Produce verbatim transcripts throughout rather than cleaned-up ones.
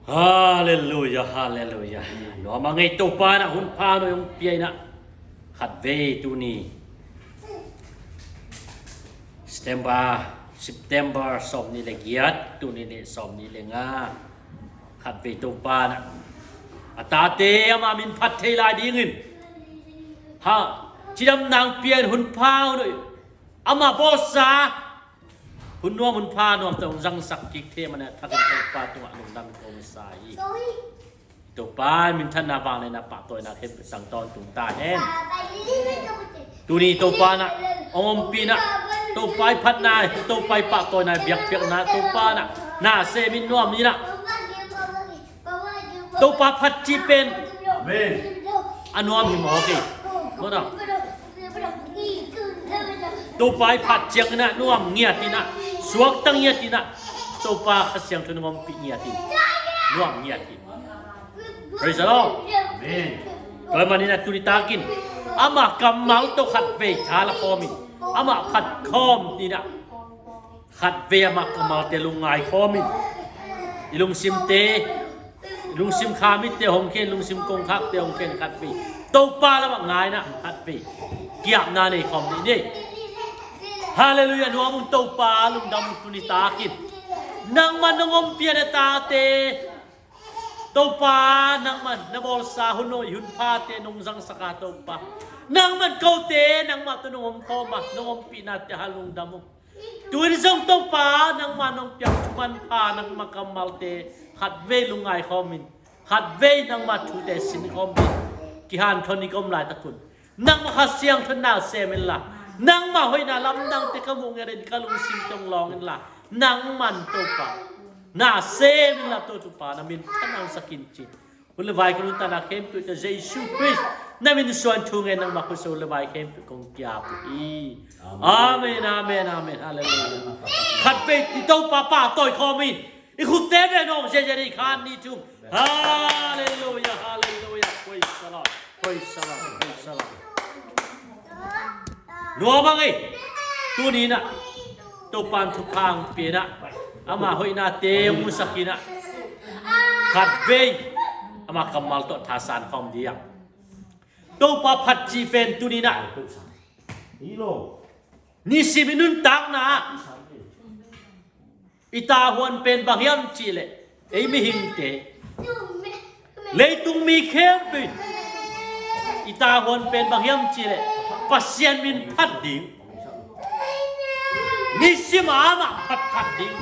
Halleluia, halleluia. Nuam a ngei, Topa in ah hun pha nuai hong pia in ah, khatvei tuni September, September sawmnih le giat, tuni le sawmnih le nga. Khatvei Topa in ah a tate ama min phat thei lai dingin, ha, cidamna hong pia in hun pha nuai, ama bawlsa hun nuam hun pha nuam tawh hong zangsak kik thei manin a thakin Topa tungah lungdam ko masa hi. Topa minthanna, vangliatna, pahtawina khempeuh tang tawntung ta hen. Tuni Topa in ah hong ompih in ah, Topa i phatna, Topa i pahtawina, biakpiakna, Topa in ah na sem in nuam in ah, Topa phat cih pen, amen, a nuam hi mawk hi. Mawk a, Topa i phat ciangin ah nuam ngiat in ah, suakta ngiat in ah, Topa Kha Siangtho in hong ompih ngiat in, nuam ngiat in. Praise the Lord. Amen. Tua ahih manin ah tuni takin ama kammal tawh khatvei tha la khawm in, ama phat khawm in ah, khatvei ama kammalte lungngai khawm in, i lungsimte, i lungsim khamitte hong khen, lungsim kongkhakte hong khen, khatvei Topa lamah ngai in ah, khatvei ki-apna nei khawm dih ni. Halleluia. Nuam ung Topa, lungdam ung tuni takin nangman nong ompih a na tate, Topa, nangman na bawlsa hun nuai hun phate nong zangsak a, Topa, nangman kote nangmah tawh nong omkhawm a, nong ompihnate hang lungdam ung. Tu-in zong Topa, nangma nong piak thu manpha, nangma kammalte khatvei lungngai khawm in, khatvei nangma thute sin khawm in, kihanthawn i om laitak un nangma Kha Siangtho in na sem inla, nangma hoihna lamdangte ka muh ngetin ka lungsim tawh lawng inla, nangman Topa na sem inla, Topa na min thangsak in ci. Hun le vai ka nuntakna khempeuh tawh Jesu Khrist na min suang thu ngen nangma khut sung hun le vai khempeuh kong ki-ap uh hi. Amen, amen, amen. Halleluia. Khatvei i Topa pahtawi khawm in, i khutte beh nawng ziahziah in, khat, nih, thum. Halleluia, halleluia. Praise the Lord. Praise the Lord. Praise the Lord. Nuam a ngei. Tuni in ah Topa in thupha hong pia in ah, ama hoihnate hong musak in ah, khatvei ama kammal tawh thasan khawm dih a. Topa phat cih pen tuni in ah nisim i nuntakna ah i tavuan pen bang hiam cih leh, ei mihingte, leitung mi khempeuh in i tavuan pen bang hiam cih leh Pasian min phat ding, nisim a amah phat phat ding,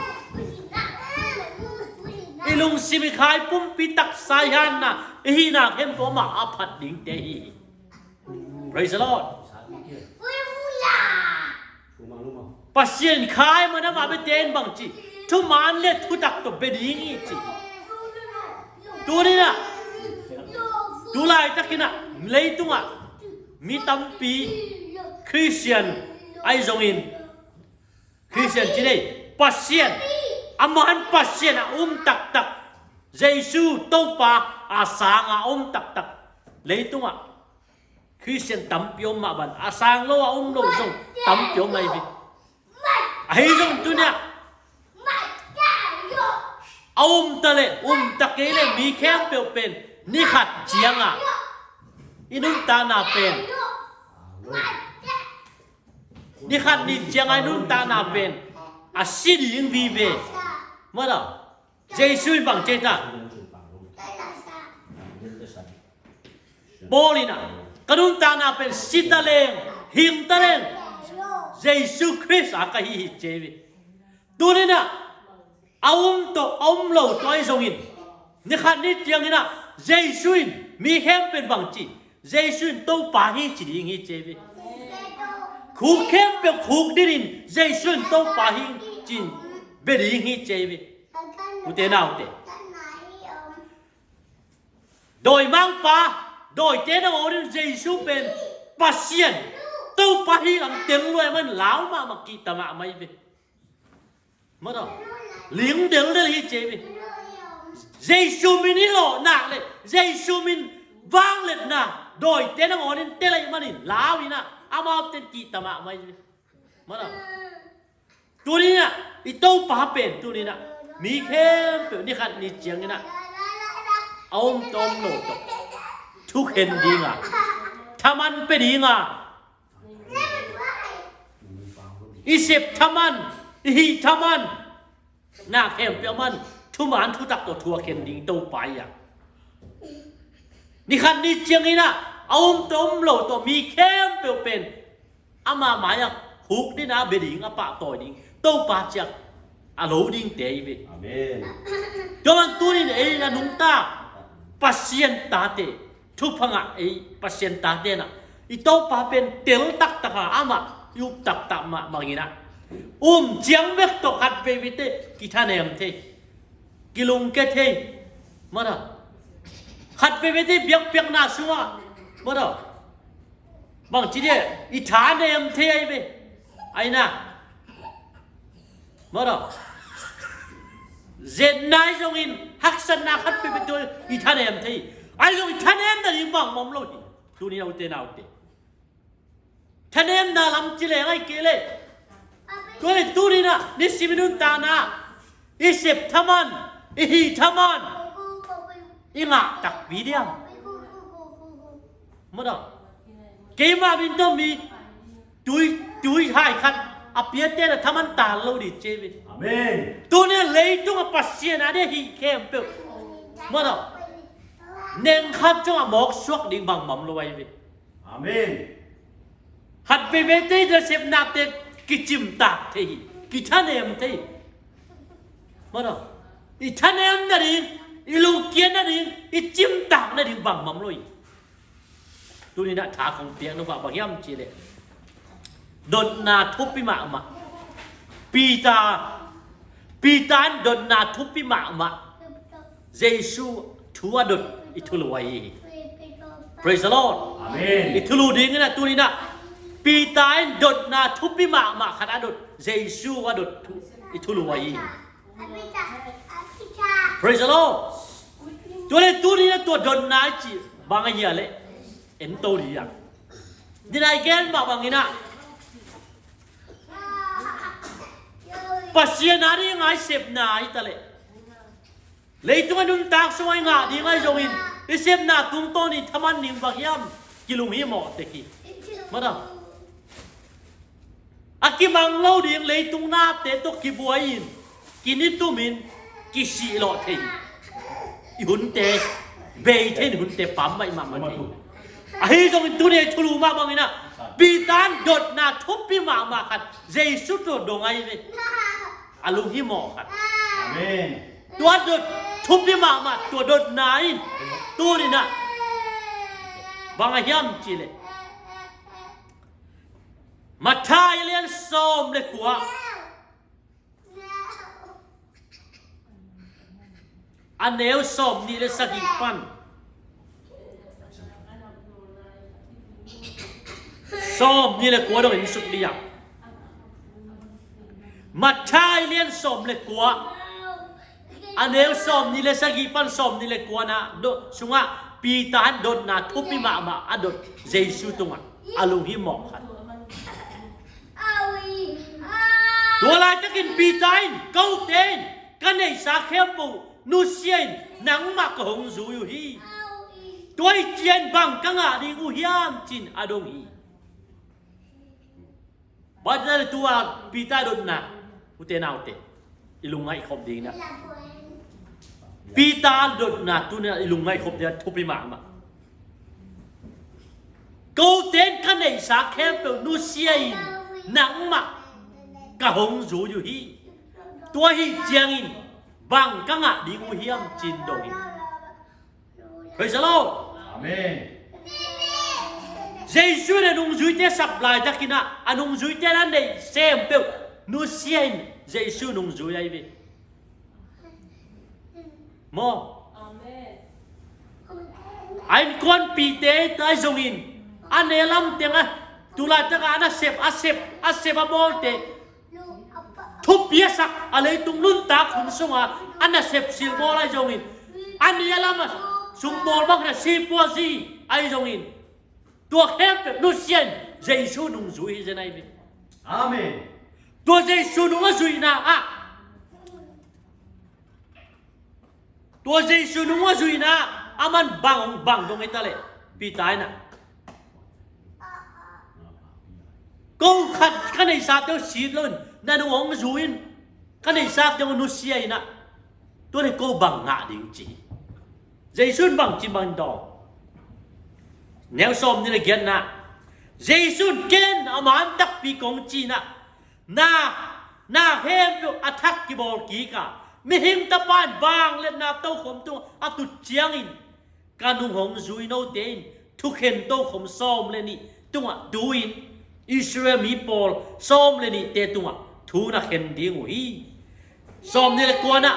i lungsim i khai pumpi taksa i hanna i hihna khempeuh amah a phat dingte hi. Praise the Lord. Pasian khai man amah bia tein bang ci, thuman le thutak tawh bia ding hi ci. Tuni in ah, tu laitak in ah leitungah mi tampi Christian ahi zongin, Christian ci nei, Pasian, aman Pasian a um taktak, Jesu Topa a sang a um taktak leitungah Christian tampi om mah bang, a sang lo a um lo zong tampi om ahi hi. Ahi zong tuni in ah a um ta leh um ta kei leh mi khempeuh pen ni khat ciangah i nuntakna pen, ni khat ni ciangah i nuntakna pen a si ding vive. Mawk a, Jesu in bang ci ta? Paul in ah, ka nuntakna pen si ta leng, hing ta leng, Jesu Khrist a ka hi hi ci hi. Tuni in ah a um tawh a um lo tawh ahi zongin, ni khat ni ciangin ah Jesu in, mi khempeuh in bang ci, Jesu in Topa hi ci ding hi ci hi. Khuk khempeuh khuk dinin Jesu in Topa hi ci-in bia ding hi ci hi. Ute naute, dawimangpa, dawite nangawn in Jesu pen Pasian, Topa hi lam tel lua ahih manin lau mahmah, kihta mahmah hi ve. Mawk a, ling deldel hi ci hi ve. Jesu min i lawh nak leh Jesu min vangliatna dawite nangawn in tel ahih manin lau in ah amau ten kihta mahmah hi ve. Mawk a, tuni in ah i Topa pen tuni in ah mi khempeuh ni khat ni ciangin ah a om tawh om lo tawh thukhen dinga, thaman pia dinga, i sep thaman, i hih thaman, na khempeuh a man thuman thutak tawh thu a khen ding Topa hi a. Ni khat ni ciangin ah a om tawh om lo tawh mi khempeuh pen ama mai-ah khuk ding a, bia ding a, pahtawi ding Topa ciang a lo dingte hi ve. Amen. Tua man tunin ei a nungta Pasian tate, thupha ngah ei Pasian tate na, i Topa pen tel taktak a, amah i up taktak mah bangin ah, um ciang bek tawh khat veiveite kithanem thei, kilungkia thei, mawtaw. Khat veiveite biakpiakna sungah, mawtaw, bangci dia, i thanem thei ahi ve. Aina, mawtaw, zetna ahi zongin, haksatna khat peuhpeuh tawh i thanem thei. Ahi zong i thanemna ding bangmah om lo hi. Tuni a ute naute, thanemna lam ci leng ahi kei leh, tua leh tuni-in ah nisim i nuntakna, i sep thaman, i hih thaman i ngah takpi diam? Mawtaw, keimah min tawh mi tui, tui hai khat a piate na thaman tal lo ding ci hi ve. Amen. Tuni-in ah leitung a Pasian a dia hih khempeuh, mawtaw, neng khat zong a mawk suak ding bangmah om lo ahi ve. Amen. Khat veiveite nasepnate kicimtak thei hi, kithanem thei hi. Mawtaw, i thanem nading, i lungkiat nading, i cimtak nading bangmah om lo hi. Tuni-in ah tha kong piak nop ah bang hiam cih leh, dotna thupi mahmah. Peter, Peter in dotna thupi mahmah. Jesu thu a dot i thulu ahi hi. Praise the Lord. Amen. I thulu dingin ah tuni-in ah Peter in dotna thupi mahmah khat a dot, Jesu a dot thu i thulu ahi hi. Praise the Lord. Tua leh tuni-in ah tua dotna i cih bang ahi a leh, en to dih a, nidang i gen mah bangin ah, Pasian a ding a i sepna hi ta leh, leitung a nuntak sungah i ngah ding ahi zongin, i sepna tungtawnin thaman ding bang hiam? Kilunghimawh tek hi. Mawtaw, a kimang lo ding leitung nate tawh kibuai-in, kinitumin, kisihlawh thei hi. I hunte bei thei, i hunte pam mah, i mahmah thei hi. Ahi zongin tuni-a i thulu mah bangin ah, Peter in dotna thupi mahmah khat Jesu tawh dong ahi ve. A lunghimawh khat. Amen. Tua dot thupi mahmah, tua dotna in tuni-in ah bang a hiam cih leh, Matthai a lian sawm le kua, a neu sawmnih le sagih pan sawmnih le kua dong en suk dih a. Matthai lian sawm le kua, a neu sawmnih le sagih pan sawmnih le kua na, do, sungah Peter in dotna thupi mahmah a dot Jesu tungah, a lunghimawh khat. Tua laitakin Peter in, "Kote in ka neihsa khempeuh nusia in, nangmah ka hong zui uh hi. Tua hi ciangin bang ka ngah ding uh hiam?" ci-in a dong hi. Bang hang hiam cih leh tua Peter dotna, ute naute, i lungngaih khop ding na. Peter dotna tuni-a i lungngaih khop ding a thupi mahmah. "Kote in ka neihsa khempeuh nusia in, nangmah ka hong zui uh hi. Tua hi ciangin bang ka ngah ding uh hiam?" ci-in dong hi. Praise the Lord. Amen. Jesu in a nungzuite sap laitakin ah, a nungzuite na neih khempeuh nusia in, Jesu nungzui ahi ve. Maw? Amen. A innkuanpihte ahi zongin, a neu lam teng a, tu laitak a na sep, a sep, a sep a bawlte, thupi a sak, a leitung nuntak hun sunga a nasep silbawl ahi zongin, a neu lam a sungbawl bang na sipua zi ahi zongin, tua khempeuh nusia in, Jesu nungzui hi zen ahi ve. Amen. Tua Jesu nung a zuihna ah, tua Jesu nung a zuihna Aman bang hong bang dong hi ta leh, Peter in ah, ko khat ka neihsa teuh sit loin na nung hong zui in, ka neihsa teuh hong nusia in ah, tua leh ko bang ngah ding ci hi. Jesu in bang ci bang dawng? Neu sawm nih le giatna, Jesu in ken a man takpi kong ci in ah, na, na khempeuh a thak kibawl kik a, mihing Tapa in vangliatna tokhom tungah a tut ciangin, ka nung hong zui note in thukhen tokhom sawm le nih tungah tu-in Israel mi pawl sawm le nihte tungah thu na khen ding uh hi. Sawm nih le kuana,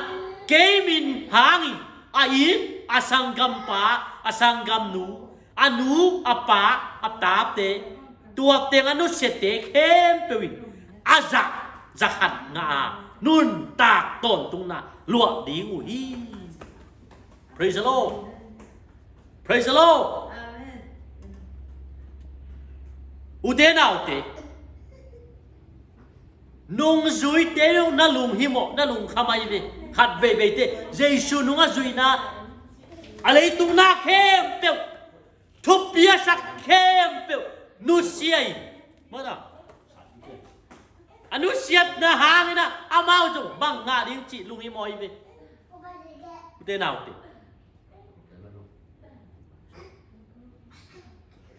kei min hangin a it a sanggampa, a sanggamnu, a nu, a pa, a tate, tua teng a nusiate khempeuh in a zah, za khat ngah a, nuntak tawntungna luah ding uh hi. Praise the Lord. Praise the Lord. Amen. Ute naute, nungzuite uh na lunghimawh, na lungkham ahi ve. Khat veiveite Jesu nung a zuihna, a leitung na khempeuh, thupi a sak khempeuh nusia hi. Maw ta, a nusiatna hangin ah amau zong bang ngah ding cih lunghimawh ahi ve. Ute naute,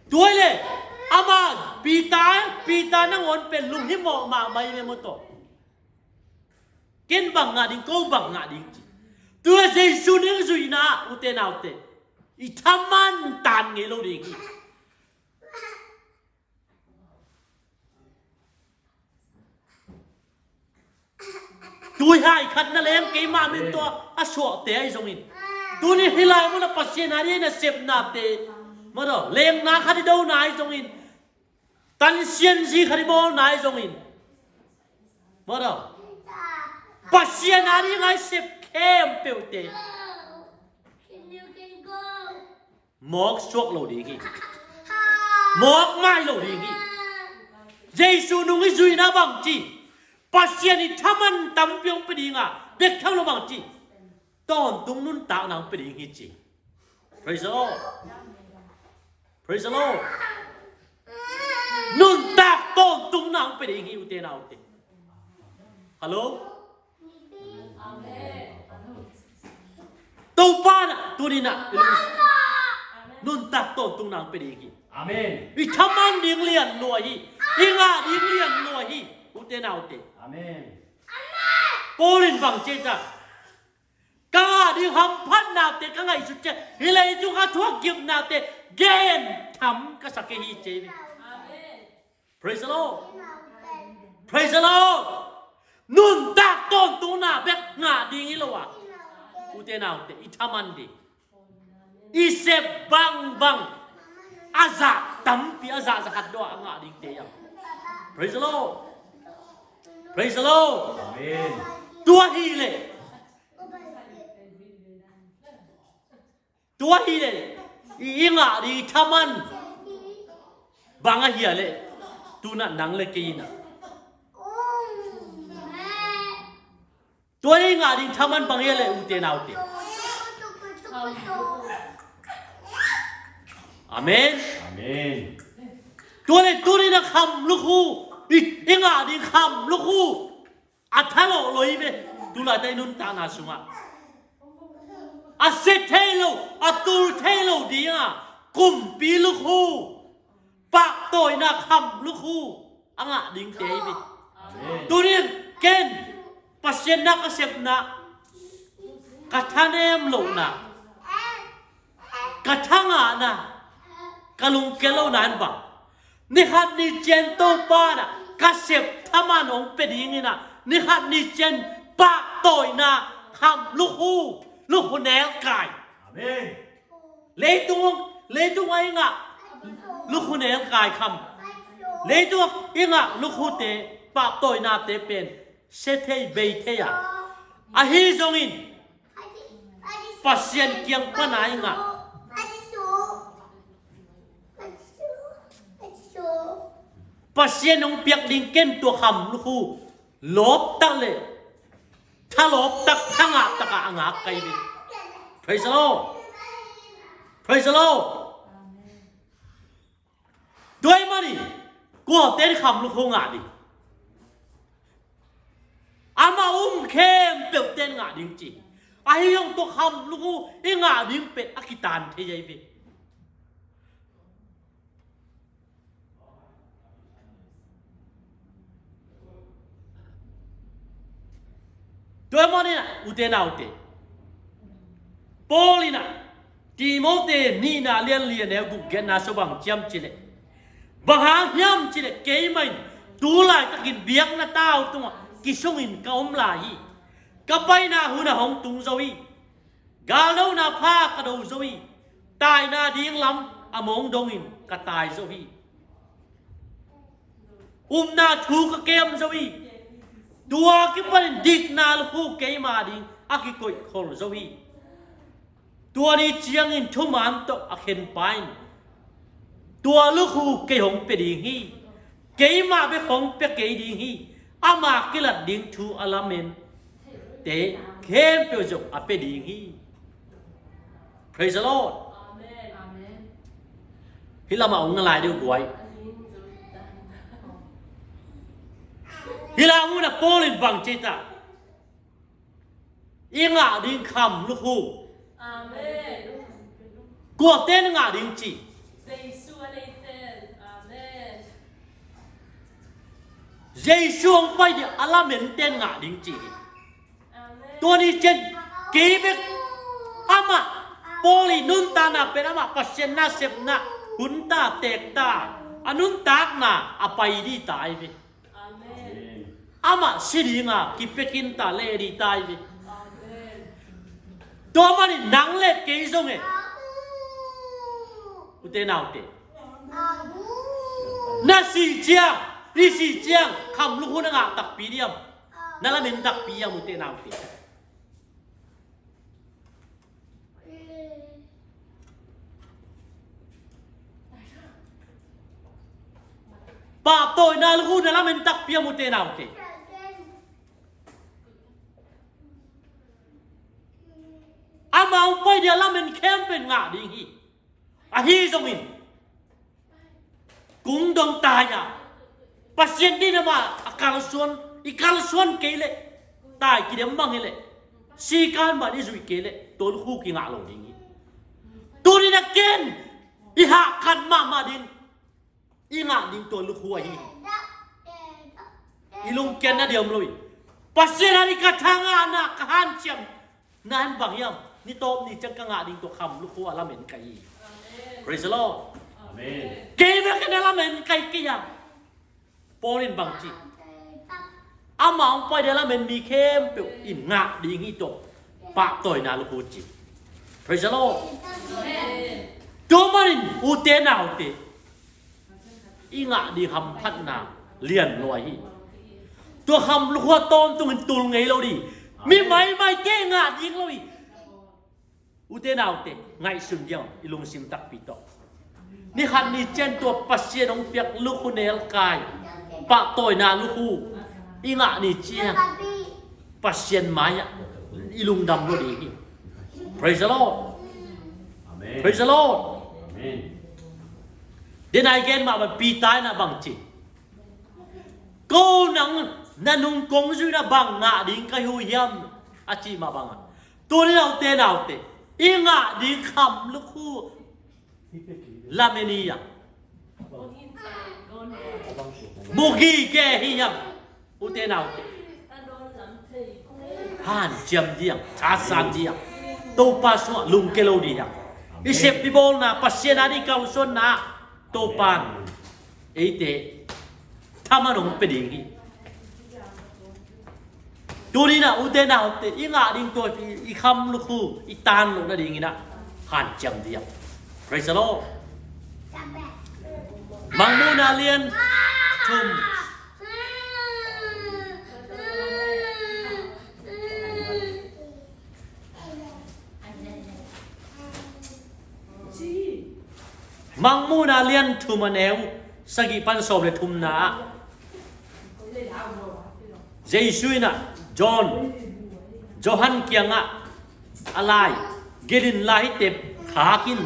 tua hi leh ama, Peter, Peter nangawn pen lunghimawh mahmah hi ve maw ta. Ken bang ngah ding, ko bang ngah ding ci. Tua Jesu nung zuihna, ute naute, i thaman tan ngei lo ding hi. Tuihai khat na leng keimah min tawh a suahte ahi zongin, tuni hih lai munah Pasian a dingin a sepnate, maw ta, lengna khat i dona ahi zongin, tansianzi khat i bawlna ahi zongin, maw ta, Pasian a dingin a sep khempeuhte mawk suak lo ding hi. Mawk mai lo ding hi. Jesu nung i zuihna bang ci? Pasian i thaman tampi hong pia ding a, bek tham lo bang ci? Tawntung nuntakna hong pia ding hi ci. Praise the Lord. Praise the Lord. Nuntak tawntungna hong pia ding hi, ute naute. Hello? Topa in ah tuni-in ah i lungsim nuntak tawntungna hong pia ding hi. Amen. I thaman ding lian lua hi. I ngah ding lian lua hi, ute naute. Amen. Paul in bang ci hiam? Ka ngah ding hamphatnate ka ngaihsut ciang, hih leitung a thuak gimnate gen tham ka sa kei hi ci hi. Amen. Praise the Lord. Praise the Lord. Nuntak tawntungna bek ngah ding hi lo a, ute naute, i thaman ding, i sep bangbang a zah tampi, a zah za khat dong a ngah dingte a. Praise the Lord. Praise the Lord. Amen. Tua hi leh, tua hi leh i, i ngah ding i thaman bang ahia leh, tu-in ah nang le kei in ah, tua hi leh i ngah ding thaman bang ahia leh, ute naute. Amen. Amen. Tua leh tuni-in ah kham lukhu, i, i ngah ding kham lukhu a thalawh lo hi ve. Tulaitak i nuntakna sungah a sia thei lo, a tul thei lo ding a kumpi lukhu, pahtawina kham lukhu a ngah dingte hi ve. Amen. Tuni-in ken Pasian na ka sepna, ka thanem lohna, ka thangahna, ka lungkia lohna in bang, ni khat ni ciang Topa in ah ka sep thaman hong pia ding in ah, ni khat ni ciang pahtawina kham lukhu, lukhu nelkai. Amen. Leitung, leitung a i ngah lukhu nelkai kham, leitung a i ngah lukhute, pahtawinate pen sia thei, bei thei a, ahi zongin Pasian kiang pan a i ngah, Pasian hong piak ding ken tua kham lukhu lawptak le thalawptak, thangahtak a ngak ka hi ve. Praise the Lord. Praise the Lord. Tua ahih manin kuaten kham lukhu ngah ding? Amah um khempeuhten ngah ding ci. Ahi zong tua kham lukhu i ngah ding pen a kitan thei ahi ve. Tua ahih manin ah, ute naute, Paul in ah Timote nihna lian li a neu guk giatna sua bang ci hiam cih leh, bang hang hiam cih leh keimah in tu laitakin biakna tau tungah kisungin ka om lai hi. Ka paina hun ah hong tung zo hi. Galnona pha ka do zo hi. Taina ding lam a mong dongin ka tai zo hi. Upna thu ka kem zo hi. Tua kipanin dikna lukhu keima ding a kikoih khol zo hi. Tua ni ciangin thuman tawh a khenpa in tua lukhu kei hong pia ding hi. Keimah bek hong pia kei ding hi. Ama kilat ding thu a lamente khempeuh zong a pia ding hi. Praise the Lord. Hih lamah hong na lai deuh guai. Hih lam hun ah Paul in bang ci ta? I ngah ding kham lukhu. Amen. Kuaten ngah ding ci? Jesu a neiten. Amen. Jesu hong pai dia a lamenten ngah ding ci hi. Amen. Tua ni ciang kei bek amah, Paul i nuntakna pen amah Pasian nasepna hun ta teek ta, a nuntakna a pai ding ta ahi ve. Amen. Amah si dinga kipia khin ta, leh ding ta ahi ve. Amen. Tua manin nang le kei zong e, ute naute, na sih ciang, i sih ciang kham lukhu na ngah takpi diam? Na lamen takpi hiam, ute naute? Pahtawina lukhu na lamen takpi hiam, ute naute? Amah hong pai dia lamen khempeuh ngah ding hi. Ahi zongin kung dong tai-a Pasian din amah a kalsuan, i kalsuan kei leh tai kidem bang hi leh, sikan bang i zuih kei leh tua lukhu kingah lo ding hi. Tuni-in a ken i hahkhat mahmah ding, i ngah ding tua lukhu ahi hi. I lungkiatna diam lo hi. Pasian a ding ka thangahna, ka hanciam na in bang hiam? Ni tawp ni ciang ka ngah ding tua kham lukhu a lamen ka hi. Praise the Lord. Amen. Kei bek in a lamen ka hi kei a. Paul in bang ci? Amah hong pai dia lamen mi khempeuh in ngah ding hi tua pahtawina lukhu ci. Praise the Lord. Amen. Tua manin ute naute, i ngah ding hamphatna lian lua hi. Tua kham lukhu a tawntungin tul ngei lo ding. Mi maimai te ngah ding lo hi. Ute naute, ngaihsun diam, i lungsim takpi tawh. Ni khat ni ciang tua Pasian hong piak lukhu nelkai, pahtawina lukhu i ngah ni ciang Pasian mai-ah i lungdam lo ding hi. Praise the Lord. Amen. Praise the Lord. Amen. Denai gen mah bang Peter in a bang ci? Ko nang na nung kong zuihna bang ngah ding ka hi uh hiam, a cih mah bangah. Tuni-in a ute naute, i ngah ding kham lukhu lamen hi a, mu gige hi hiam, ute naute? Hanciam ding, thasan ding, Topa sungah lungke lo ding hiam? I sep i bawlna, Pasian a ding kalsuanna, Topa in eite thaman hong pia ding hi. Tuni-in a ute naute, i ngah ding tua i, i kham lukhu i tan loh nadingin a hanciam ding. Praise the Lord. Mangmuhna lian thum. Mangmuhna lian thum a neu sagih pan sawm le thumna ah Jesu in a John, Johan kiangah a lai, gelh inla, hihte khak in,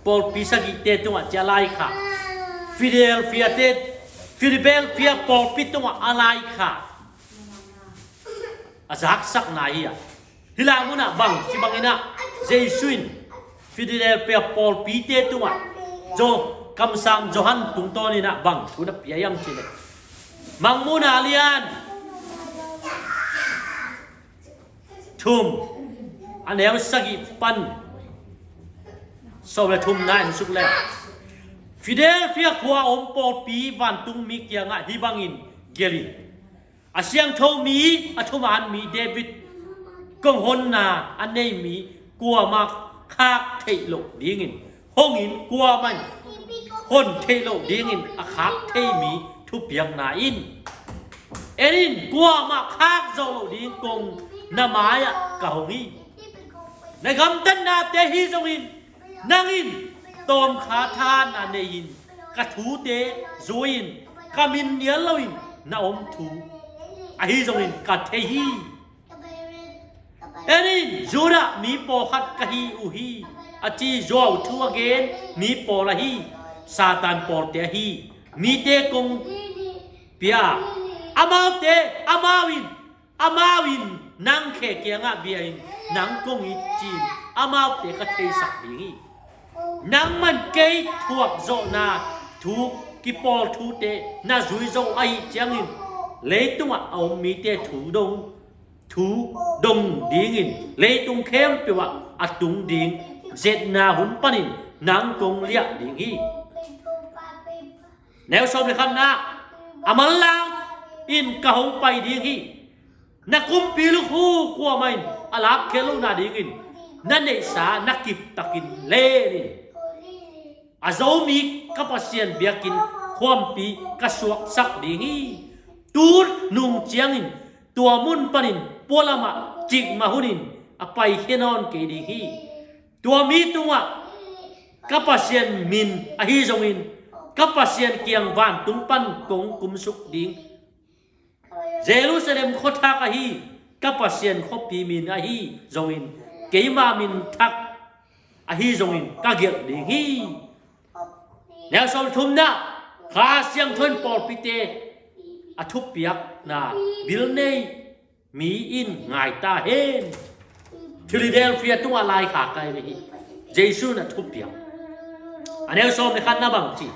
pawlpi sagihte tungah ci a laikhak, Philadelphia te, Philadelphia pawlpi tungah a laikhak a zaksakna hi a. Hih lai munah bang ci bangin ah Jesu in Philadelphia pawlpite tungah, Jo, kamsang Johan tungtawnin ah bang thu na pia hiam cih leh, Mangmuhna lian thum, a neu sagih pan sawm le thumna en suk le, Philadelphia khua a om pawlpi vantungmi kiangah hih bangin gelh in: A siangtho mi, a thuman mi David kong honna a nei mi, kuamah khak theih loh dingin hong in, kuamah in hon theih loh dingin a khak thei mi thupiakna in. En in, kuamah khak zawh loh ding kong na mai-ah ka hong hi. Na gamtatnate ahi zongin nang in tawmkha thahatna nei-in ka thute zui-in, ka min nial loin na om thu ahi zongin ka thei hi. En in, Judah mi pawlkhat ka hi uh hi, a ci zuau thu a gen mi pawl ahi Satan pawlte ahi mite kong pia a, amaute, amau in, amau in nang khe kiangah bia in, nang kong it ci-in amaute ka theisak ding hi. Nangman kei thuak zawhna thu kipawl thute na zui zo ahih ciangin leitungah a om mite thu dong, thu dong dingin leitung khempeuh ah a tung ding zetna hun panin nang kong liah ding hi. Neu sawm le khatna, a manlang in ka hong pai ding hi. Na kumpi lukhu kuamah in a lakkhia lohna dingin na neihsa na kiptakin len in. A Zomi ka Pasian biakinn khuampi ka suaksak ding hi. Tu nung ciangin tua mun panin pualamah cikmah hunin a paikhia nawn kei ding hi. Tua mi tungah ka Pasian min ahi zongin ka Pasian kiang vantung pan kong kumsuk ding. Jerusalem khuathak ahi ka Pasian khuapi min ahi zongin keima min thak ahi zongin ka gelh ding hi. Neu sawm thumna, Kha Siangtho in pawlpite a thupiakna bil nei mi in ngai ta hen. Philadelphia tungah laikhak ka hi ve hi. Jesu in a thupiak. A neu sawm le khatna bang ci: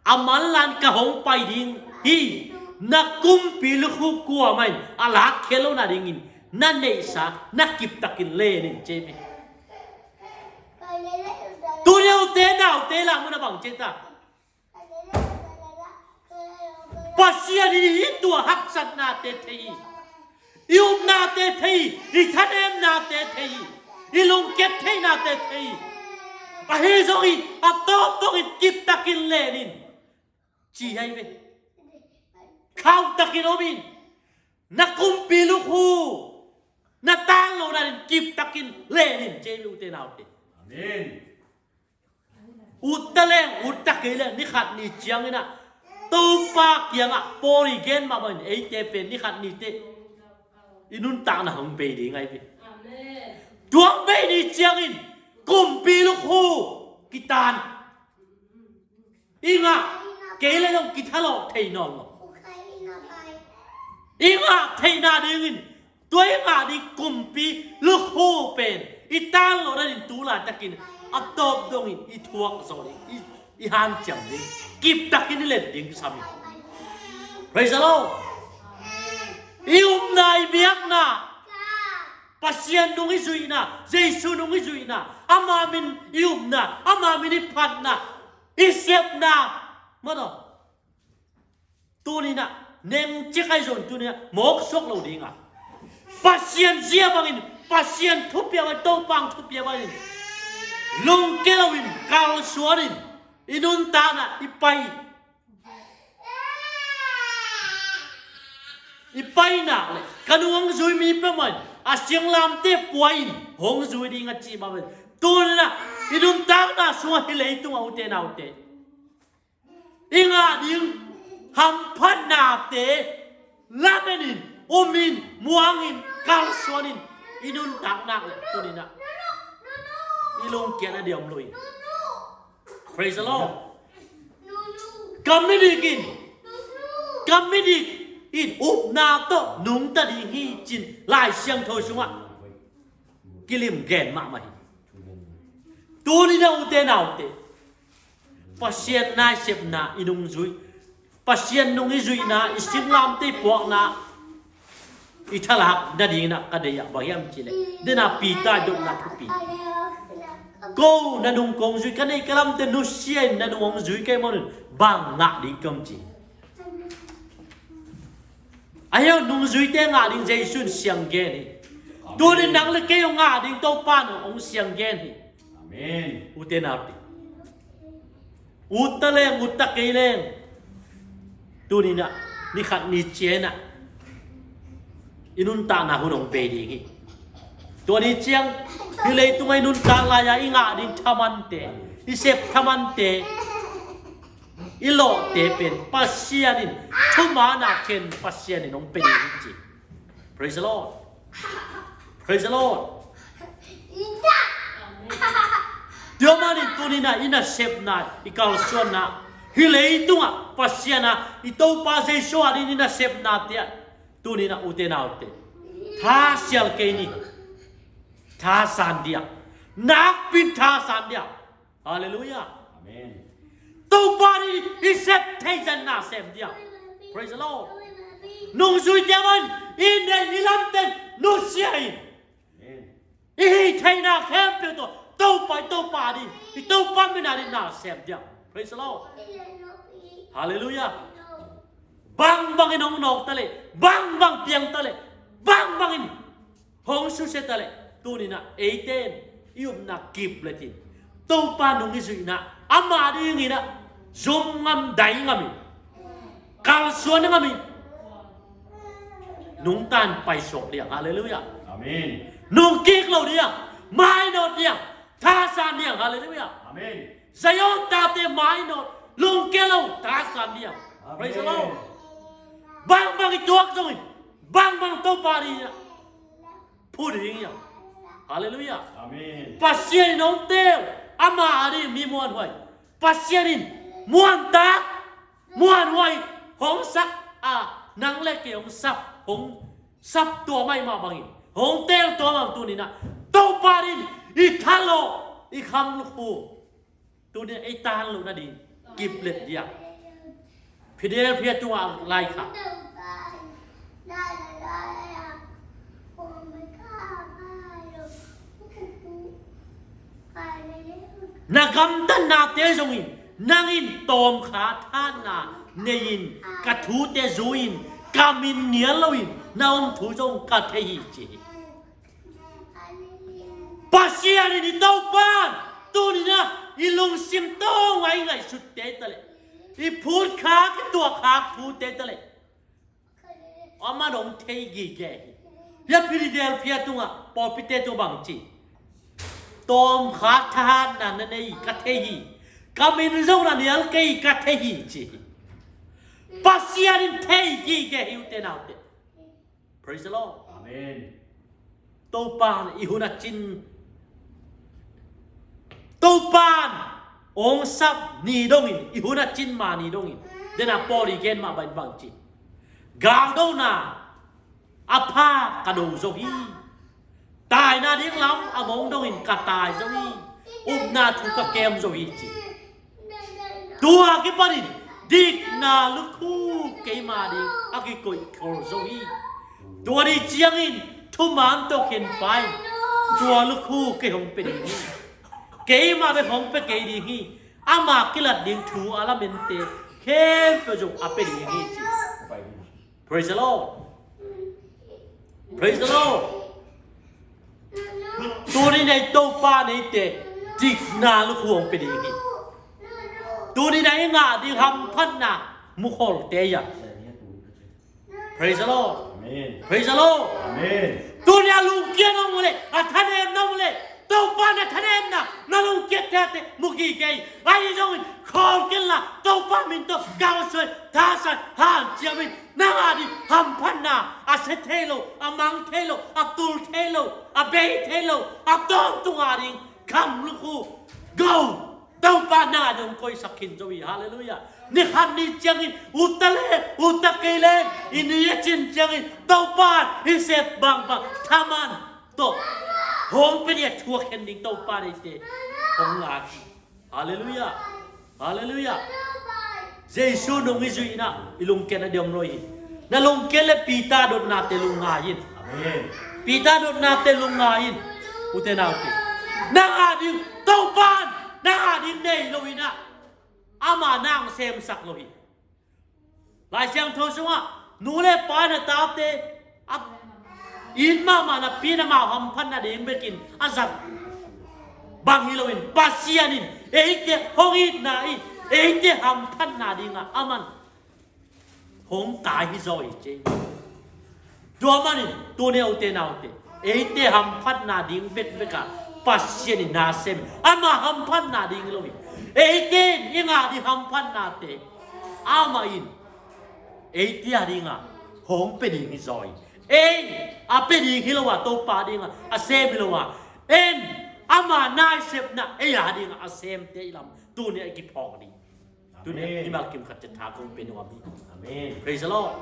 A manlang ka hong pai ding hi. Na kumpi lukhu kuamah in a lakkhia lohna dingin na neihsa na kiptakin len in, ci hi ve. Tuni ute naute, la munah bang ci ta? Pasian in i tua haksatnate thei hi. I upnate thei hi. I thanemnate thei hi. I lungkiat theihnate thei hi. Ahi zongin a tawp dongin kiptakin len in, ci hi ve. Khauhtakin om in. Na kumpi lukhu, na tang lohna dingin kiptakin len in, ci hi ve ute naute. Amen. Ut ta leng, ut ta kei leng, ni khat ni ciangin ah Topa kiangah Paul i gen mah bangin eite pen ni khat ni teh i nuntakna hong bei ding ahi ve. Tua hong bei ni ciangin kumpi lukhu kitan. I ngah kei leh zong kithalawh thei nawn lo. I ngah theihna dingin tua i ngah ding kumpi lukhu pen i tang lohna dingin tu laitakin a tawp dongin i thuak zawh ding, i, i hanciam ding, kiptakin i let ding kisam hi. Praise the Lord. I upna, i biakna, Pasian nung i zuihna, Jesu nung i zuihna, ama min i upna, ama min i phatna, i sepna, mah tawh tuni-in ah nengcik ahi zongin tuni-in ah mawk suak lo ding a, Pasian zia bangin, Pasian thupiak bangin, Topa thupiak bangin lungkia loin, kalsuanin i nuntakna i pai, i pai nak leh ka nung hong zui mi peuhmah in a singlamteh pua-in hong zui ding a cih mah bangin tuni-in ah i nuntakna sungah, hih leitungah, ute naute, i ngah ding hamphatnate lamenin, umin, muangin, kalsuanin i nuntak nak leh tuni-in ah i lungkiat a diam lo hi. Praise the Lord. Ka midik in, ka midik in upna tawh nungta ding hi, ci-in Lai Siangtho sungah kilim gen mahmah hi. Tuni-in ah, ute naute, Pasian nasepna i nungzui, Pasian nung i zuihna, i singlamteh i puakna, i thalak nadingin ah ka deih ah bang hiam cih leh, den a Peter i dotna thupi, ko na nung kong zui, ka neih ka lamte nusia in na nung hong zui kei mawk un, bang ngah ding ka om, ci. Ahi zongin nungzuite ngah ding Jesu in siang gen hi. Tuni-in nang le kei hong ngah ding Topa in hong siang gen hi. Amen. Ute naute, ut ta leng, ut ta kei leng, tuni-in ah ni khat ni ciang ah i nuntakna hun hong bei ding hi. Tua ni ciang, hih leitungah i nuntak lai-a i ngah ding thamante, i sep thamante, i lawhte pen Pasian in thuman a khen, Pasian in hong pia ding hi, ci. Praise the Lord. Praise the Lord. Tua manin tuni-in ah i nasepna, i kalsuanna, hih leitungah Pasian a, i Topa Jesu a dingin i nasepnate ah, tuni-in ah, ute naute, thasial kei ni. Thasan dia. Nakpi-in thasan dia. Halleluiah. Amen. Topa dingin i sep thei zah in na sem dia. Praise the Lord. Nungzuite mah in, i neih i lamte nusia in, amen, i hih theihna khempeuh tawh Topa, i Topa ding, i Topa min a dingin na sem dia. Praise the Lord. Halleluiah. Bangbangin hong nawk ta leh, bangbang piang ta leh, bangbangin hong susia ta leh, tuni-in ah eite in i upna kip let in, Topa nung i zuihna, ama dingin ah zum ngam, dai ngam in, kalsuan ngam in, nungta in paisuak ding. Halleluiah. Amen. Nungkik lo ding, mainawt ding, thasan ding. Halleluiah. Amen. Zion tate mainawt, lungkia lo, thasan ding. Amen. Praise the Lord. Bangbang i tuak zongin, bangbang Topa dingin ah phu ding hi. Halleluiah. Amen. Pasian in hong teel, ama a dingin mi muanhuai, Pasian in muantak, muanhuai hong sak a, nang le kei hong sap, hong sap tua mah mah bangin, hong teel tua mah tuni-in ah, Topa dingin i thalawh, i kham lukhu, tuni-in ei tan loh nading kip let dia. Philadelphia tungah lai kha. Na gamtatnate zongin, nang in tawmkhat hatna nei-in, ka thute zui-in, ka min nial loin na om thu zong ka thei hi, ci hi. Pasian in, i Topa in, tuni-in ah i lungsim tungah i ngaihsutte ta leh, i phutkhak, i tuahkhak thute ta leh, aman hong thei gige hi. Hia Philadelphia tungah pawlpite tungah bang ci? Tawmkhat thahatna na nei ka thei hi. Ka min zong na nial kei ka thei hi, ci hi. Pasian in thei gige hi, ute naute. Praise the Lord. Amen. Topa in i hun a cin, Topa in hong sap ni dongin, i hun a cin ma ni dongin, den a Paul i gen mah bangin bang ci? Galdona a pha ka do zo hi. Taina ding lam a mong dongin ka tai zo hi. Upna thu ka kem zo hi, ci. Tua kipanin dikna lukhu keima ding a kikoih khol zo hi. Tua ni ciangin thuman tawh khenpa in tua lukhu kei hong pia ding hi. Keima bek hong pia kei ding hi. Ama kilat ding thu a lamente khempeuh zong a pia ding hi, ci. Praise the Lord. Praise the Lord. Tuni-in ei Topa neite dikna lukhu hong pia ding hi. Tuni-in ei ngah ding hamphatna mukholte ia. Praise the Lord. Amen. Praise the Lord. Amen. Tuni-in a lungkia na om leh, a thanemna om leh, Topa na thanemna, na lungkiat tete mu gige hi. Ahi zongin khawl kenla, Topa min tawh kalsuan, thasan, hanciam in. Nang a ding hamphatna, a sia thei lo, a mang thei lo, a tul thei lo, a bei thei lo, a tawntung a ding kham lukhu, go! Topa nang a hong koihsak khin zo hi. Halleluiah. Ni khat ni ciangin, ut ta le ut ta kei le, i ni a cin ciangin Topa i sep bangbang thaman tawh hong pia ding a thuak khen ding Topa neite hong ngak hi. Halleluiah. Halleluiah. Jesu nung i zuih in ah i lungkiatna ding om lo hi. Na lungkiat le Peter dotnate lungngai in. Amen. Peter dotnate lungngai in. Ute naute, nang a ding Topa in nang a ding nei lo in ah, ama nang semsak lo hi. Lai Siangtho sungah nu le pa in a tate a it mahmah napi-in amau hamphatna ding bekin a zat bang hi loin, Pasian in eite hong itna in eite hamphatna dingah aman hong tai hi zaw hi ci. Tua manin tuni a ute naute, eite hamphatna ding bekbek a Pasian in na sem, ama hamphatna ding hi lo hi. Eite in i ngah ding hamphatnate amah in eite a dingah hong pia ding hi zaw hi. Ei a pia ding hi lo a, Topa dingah a sem hi lo a, en ama nasepna ei a dingah a semte i lam tuni a i kiphawk ding. Tuni a Amen. Mimal kim khat ciat tha kong pia nuam hi. Amen. Praise the Lord.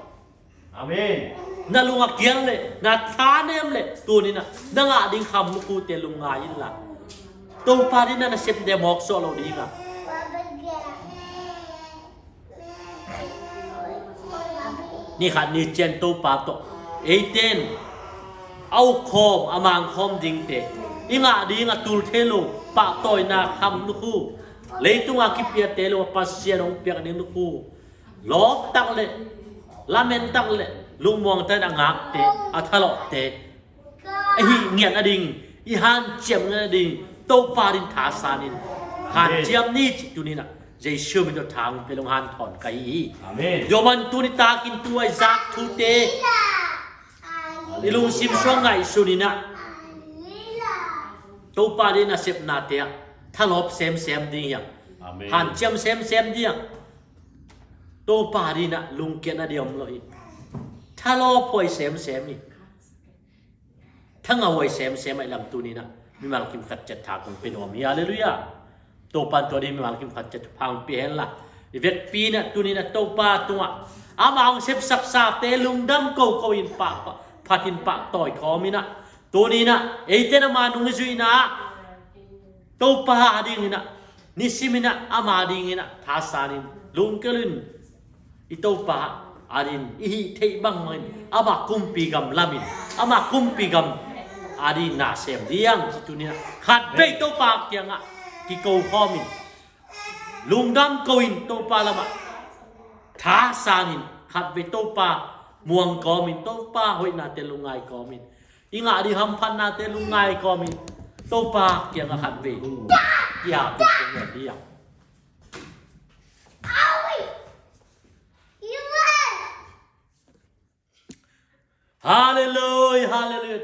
Amen. Na lung a kial le na thanem le tuni na na ngah ding kham nukhute lungngai inla, Topa ding na nasepte mawk suah lo ding a. Ni khat ni ciang Topa tawh eite in a ukkhawm a mangkhawm dingte, i ngah ding a tul thei lo pahtawina kham nukhu, leitunga kipiate lo a Pasian hong piak ding nukhu, lawptak le lamentak le lungmuangtak in a ngakte, a thalawhte, a hih ngiat nading, i hanciam ngiat nading Topa ding thasan in hanciam ni ci. Tuni na Jesu min tawh thang pe lung hanthawn ka hi hi. Amen. Tua man tuni takin tua i zak thute i lungsim suang ngaihsun in ah, Topa ding nasepnate ah thalawp semsem ding hiam? Amen. Hanciam semsem ding hiam? Topa ding ah lungkiatna ding om lo hi. Thalawp huai semsem hi. Thangah huai semsem a i lam tuni na mimal kim khat ciat tha kong pe nuam hi. Halleluiah. Topa in tua ding mimal kim khat ciat tha hong pe henla, i vekpi na tuni na Topa tungah ama hong sepsaksate lungdam koko in pah, pah, phatin pahtawi kawm in ah, tuni na eite in ama nung i zuihna ah Topa a ding in ah, nisim in ah ama ding in ah thasan in lungkel in, i Topa a ding i hih theih bangbangin ama kumpi gam lamin, ama kumpi gam a ding na sem ding ci. Tuni na khatvei Topa kiangah kiko khawm in, lungdam ko in Topa lamah thasan in, khatvei Topa muang kawm in, Topa hoihnate lungngai kawm in, i ngah ding hamphatnate lungngai kawm in, Topa kiangah khatvei kiap in kong ngen ding. Halleluiah, halleluiah.